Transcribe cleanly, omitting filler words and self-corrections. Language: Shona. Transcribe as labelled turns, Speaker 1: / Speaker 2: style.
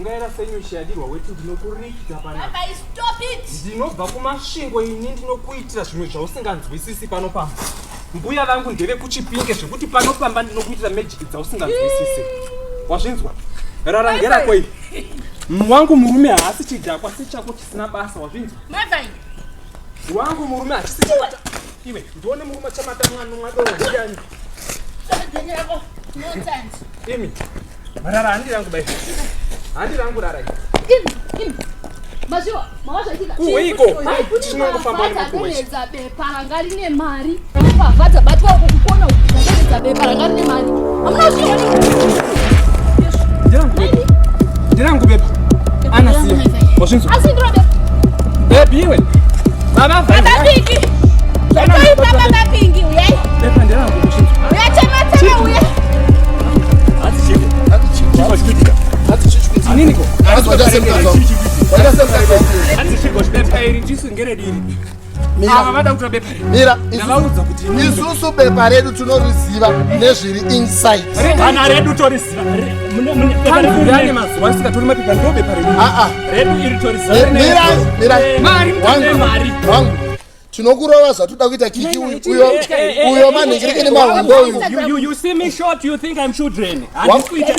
Speaker 1: Ukadzungaira senyuchi yadirwa weti ndinokurikita panapa.
Speaker 2: Bye bye, stop it.
Speaker 1: Ndinobva kuMasvingo ini ndinokuitira zvimwe zvausinganzwisisi pano pamba. Mbuya vangu ndevekuChipinge zvekuti pano pamba ndinokuitira magic dzausinganzwisisi. Wazvinzwa? Rara ngerako iri. Wangu murume haasi chidhakwa sechako chisina basa wazvinzwa?
Speaker 2: Mai Vhai.
Speaker 1: Wangu murume hachisi chimata. Iwe ndione murume achamata mwana mwadoro ndiani?
Speaker 2: Nonsense.
Speaker 1: Imi. Rara handi rangu bai. Handi rangu rara.
Speaker 2: Imi, imi. Maziwa, mawazvaitika.
Speaker 1: Kuweiko? Tinongofamba nekuwe.
Speaker 2: Dzadonhedza bepa ranga rine mari. Mbavha dzabatwa uko kukona uko dzadonhedza bepa ranga rine mari. Hamuna kuzviona.
Speaker 1: Ndirangu bepa. Ndirangu bepa. Ana siya. Wazvinzwa?
Speaker 2: Asi ndiro bepa.
Speaker 1: Bebi iwe. Baba
Speaker 2: Baba Pingi. Zvatoipa Baba Pingi uyai.
Speaker 1: Bepa ndirangu wazvinzwa?
Speaker 2: Uya chema chema uya.
Speaker 1: Aniniko? Bepa iri ndisu ngeredu iri. Ava vada kutora bepa iri.
Speaker 3: Mira,
Speaker 1: Ndavaudza kuti inini.
Speaker 3: Isusu bepa redu tinoriziva nezviri inside.
Speaker 4: Kana redu toriziva.
Speaker 1: Kanzurane mazuva asikatori mapepa ndo bepa redu.
Speaker 3: Aa,
Speaker 4: Redu iri toriziva.
Speaker 3: mira, mira.
Speaker 1: Mari
Speaker 3: Wangu,
Speaker 4: Mari.
Speaker 3: wangu. Tinokurova zvatoda kuita kiki uyu uyo uyo manhingirike nemahombe uyu.
Speaker 4: You see me short, you think I'm children. Handisi kuita.